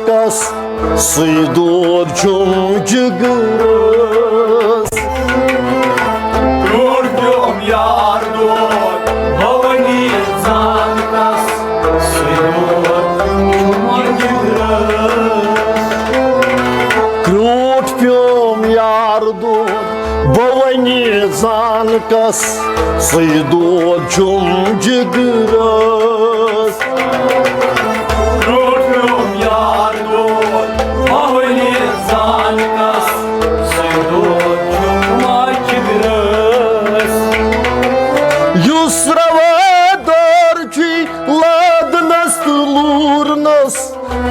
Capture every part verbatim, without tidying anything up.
کس سُے دود چھُم جگرس۔ روٚٹ پیوم یار دود بونی زان کس سُے دود چھُم جگرس۔ کروٹ پیوم یار دود بونی زان کس سُے دود چھُم جگرس۔ روٚٹ پیوم یار دود بونی زان کس سُے دود چھُم جگرس۔ یُس روادار چھُ لادنس تہٕ لوٗرنس،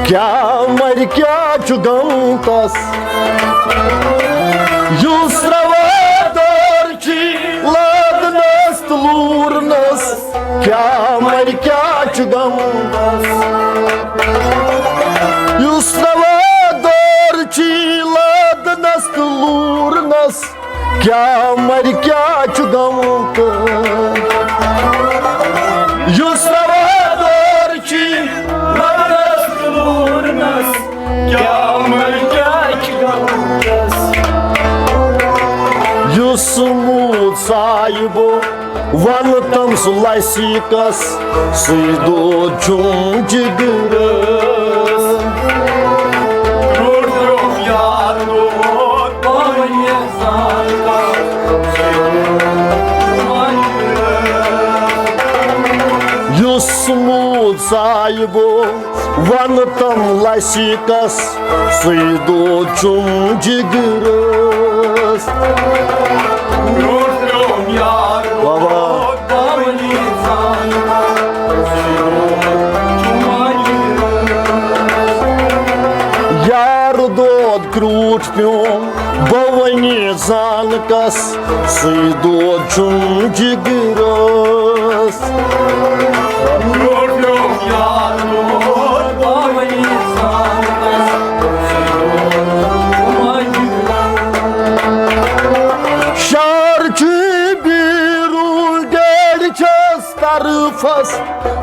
کیٛاہ مرِ کیٛاہ چھُ غم تس؟ یُس روادار چھُ لادنس تہٕ لوٗرنس، کیٛاہ مرِ کیٛاہ چھُ غم تس؟ یُس روادار چھُ لادنس تہٕ لوٗرنس، کیٛاہ مرِ کیٛاہ چھُ غم تس؟ یُس روادار چھُ لادنس تہٕ لوٗرنس، کیٛاہ مرِ کیٛاہ چھُ غم تس؟ یُس موٗد صاحبو ون تم سُہ لسی کس، سُے دود چھُم جگرس۔ روٚٹ پیوم یار دود بونی زان کس سُے دود چھُم جگرس۔ یُس موٗد صاحبو ون تم لسی کس، سُے دود چھُم جگرس۔ روٚٹ پیوم یار بابا۔ دود بونی زان کس سُے دود چھُم جگرس۔ یار دود کروٹ پیوم بونی زان کس، سُے دود چھُم جگرس۔ روٚٹ پیوم یار دود بونی زان کس سُے دود چھُم جگرس۔ شار چھُ بیرون ڈیڈ چھس طرفس،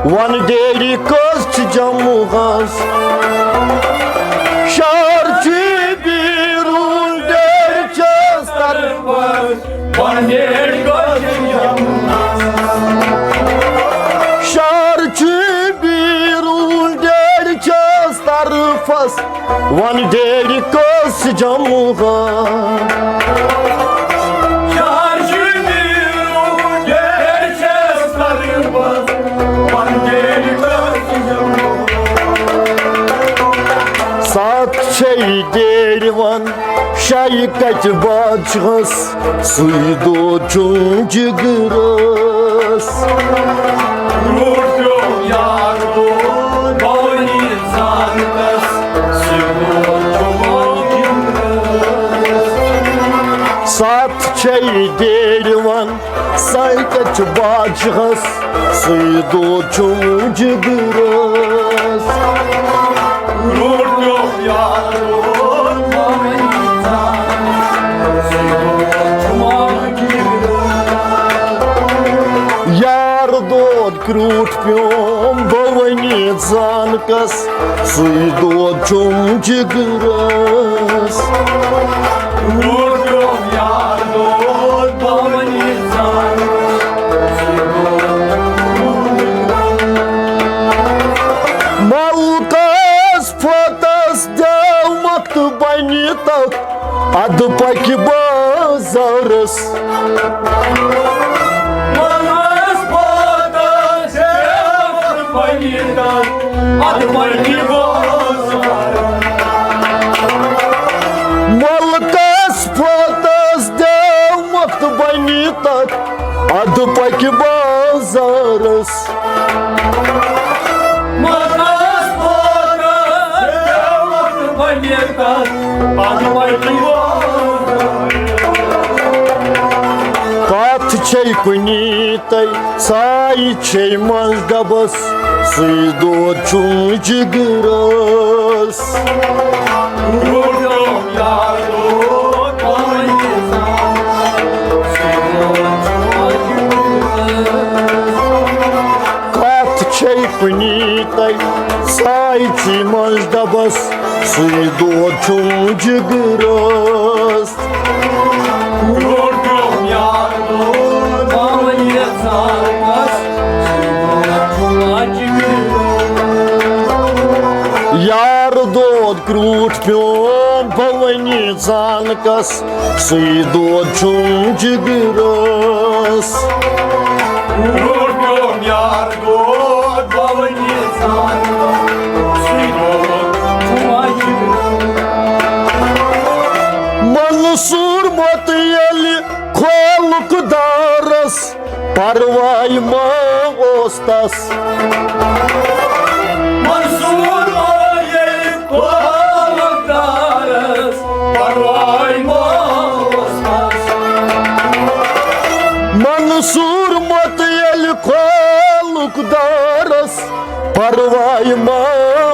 ون ڈیڈی کس چھِ جموہس۔ شار چھُ بیرون ڈیڈ چھس طرفس، ون ڈیڈی کس چھِ جموہس۔ شار چھُ بیرون ڈیڈ چھس طرفس، ون ڈیڈی کس جمغان۔ شہر چھُ بیرون ڈیڈ چھس طرفس، ون ڈیڈی کس جمغان۔ ساتھ چھے ڈیڈ ون شاہی کچ بادشاہس، سُے دود چھُم جگرس۔ روٚٹ پیوم یار دود بونی زان کس، سُے دود چھُم جگرس۔ ساتھ چھے ڈیڈ ون ساہی کچ بادشاہس، سُے دود چھُم جگرس۔ روٚٹ پیوم یار دود بونی زان کس، سُے دود چھُم جگرس۔ یار دود کروٹ پیوم بونی زان کس، سُے دود چھُم جگرس۔ روٚٹ پیوم یار دود بونی زان کس، سُے دود چھُم جگرس۔ ملکس پھوتس دیو مکت بنی تک، ادٕ پکہِ بازارس۔ ونس پتس ہیوٚر پنہِ تن، ادٕ پکہِ بازارس۔ ملکس پتس دیو مکت بنی تک، ادٕ پکہِ بازارس۔ مکس پتس ہیوٚر پنہِ تن، ادٕ پکہِ بازارس۔ کتھ چھے کُنی تَے ساے چھے منٛز ڈبس، سُے دود چھُم جگرس۔ روٚٹ پیوم یار دود بونی زان کس، سُے دود چھُم جگرس۔ کتھ چھے کُنی تَے سایہِ ژی منٛز ڈبس، سُے دود چھُم جگرس۔ یار دود کرٛوٗٹھ پیوم بھوٲنی زانکس، سُے دود چھُم جگرس۔ منصوٗر موت ییٚلہِ کھولُکھ دارس، پرواے ما اوس تس۔ منصوٗر موت ییٚلہِ کھولُکھ دارس، پرواے ما اوس تس۔ منصوٗر موت ییٚلہِ کھولُکھ دارس، پرواے ما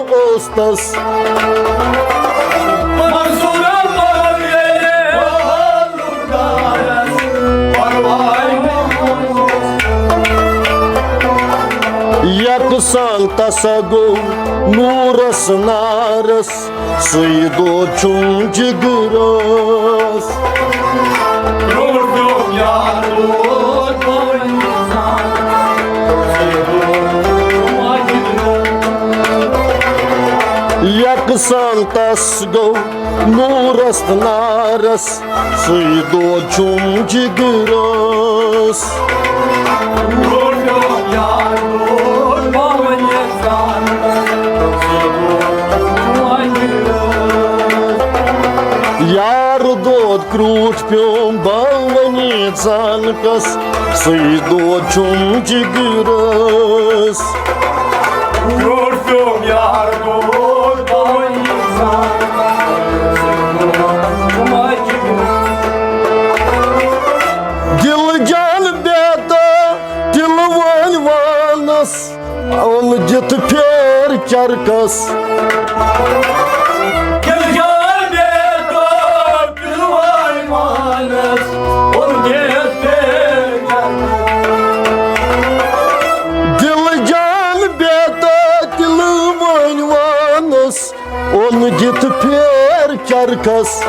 اوس تس۔ یکسان تسا گوٚو نوٗرس نارس، سُے دود چھُم جگرس۔ یکسان تس گوٚو نوٗرس تہٕ نارس، سُے دود چھُم جگرس۔ یار دود کرٛوٗٹھ پیوم بھوٲنی زانکس، سُے دود چھُم جگرس۔ دل جان بیدا، دل وٲلۍ وانس، اوٚن دِتھ پھیر چرکس۔ دل جان بیدا، دل وٲلۍ وانس، اوٚن دِتھ پھیر چرکس۔ دل جان بیدا، دل وٲلۍ وانس، اوٚن دِتھ پھیر چرکس۔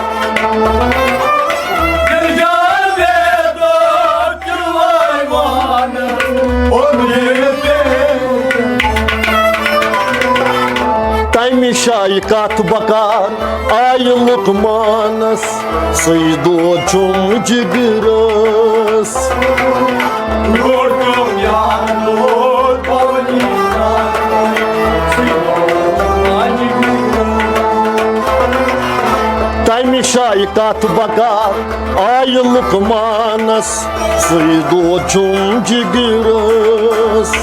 تمہِ شایہِ کتھ بکار آیہِ لقمانس، سُے دود چھُم جگرس۔ تمہِ شایہِ کتھ بکار آیہِ لقمانس، سُے دود چھُم جگرس۔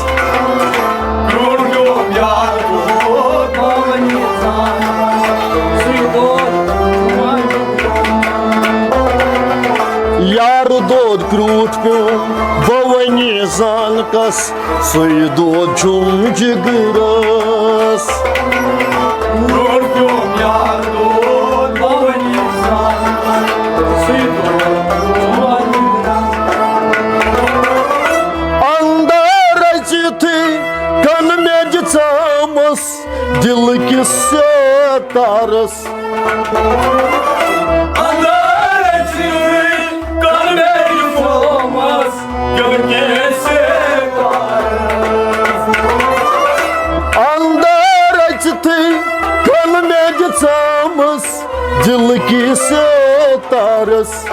یار دود کرٛوٗٹھ پیوٚو بھوٲنی زانکس، سُے دود چھُم جگرس۔ اندر اژِتھٕے کن مےٚ دِژامس دِل کِس ستارس۔ اندر اژِتھٕے کن مےٚ دِژامس دِل کِس ستارس۔ اندر اژِتھٕے کن مےٚ دِژامس دِل کِس ستارس۔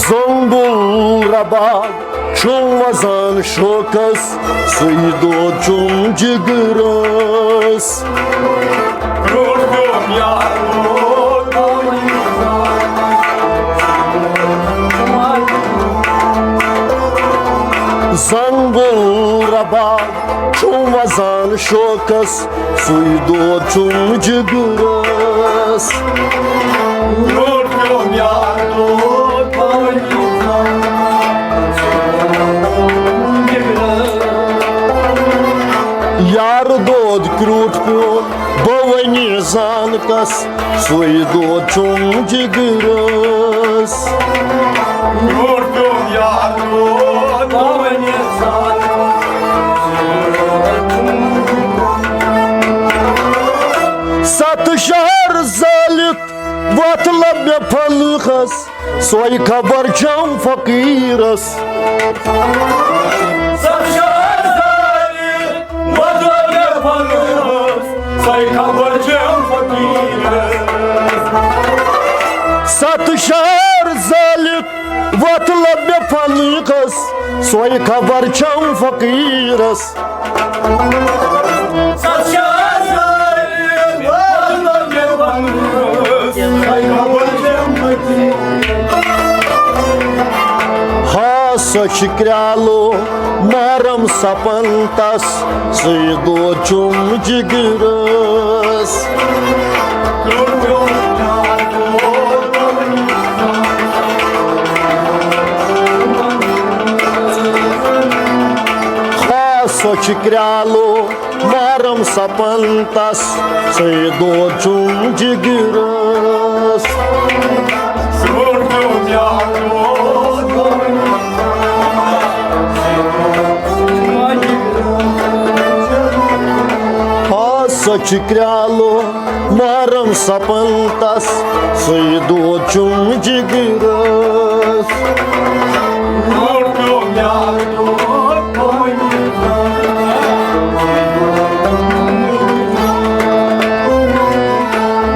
زنگُل رباب چھُم وزان شوقس، سُے دود چھُم جگرس۔ زنگُل رباب چھُم وزان شوقس، سُے دود چھُم جگرس۔ یار دود کرٛوٗٹھ پیوٚو وۄنۍ زان کس سُے دود چھُم جگرس۔ برونٛٹھ پیوٚم یار دود، وۄنۍ زان۔ ستھ شہر زٲلِتھ وۄتھ لب مےٚ فنخس، سۄے خبر چھم فقیرس۔ ستھ شہر زٲلِتھ وۄتھ لب مےٚ فنخس، سۄے خبر چھم فقیرس۔ ستھ شہر زٲلِتھ وۄتھ لب مےٚ فنخس، سۄے خبر چھم فقیرس۔ ہا سۄ چھِ کرٛالو محرم سپن تس، سُے دود چھُم جگرس۔ ہا سۄ چھِ کرٛالو محرم سپن تس، سُے دود چھُم جگرس۔ ہا سۄ چھِ کرٛالو محرم سپن تس، سُے دود چھُم جگرس۔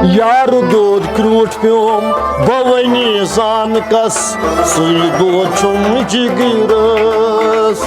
یار دود کرٛوٗٹھ پیوم بہٕ وۄنۍ زان کس، سُے دود چھُم جگرس۔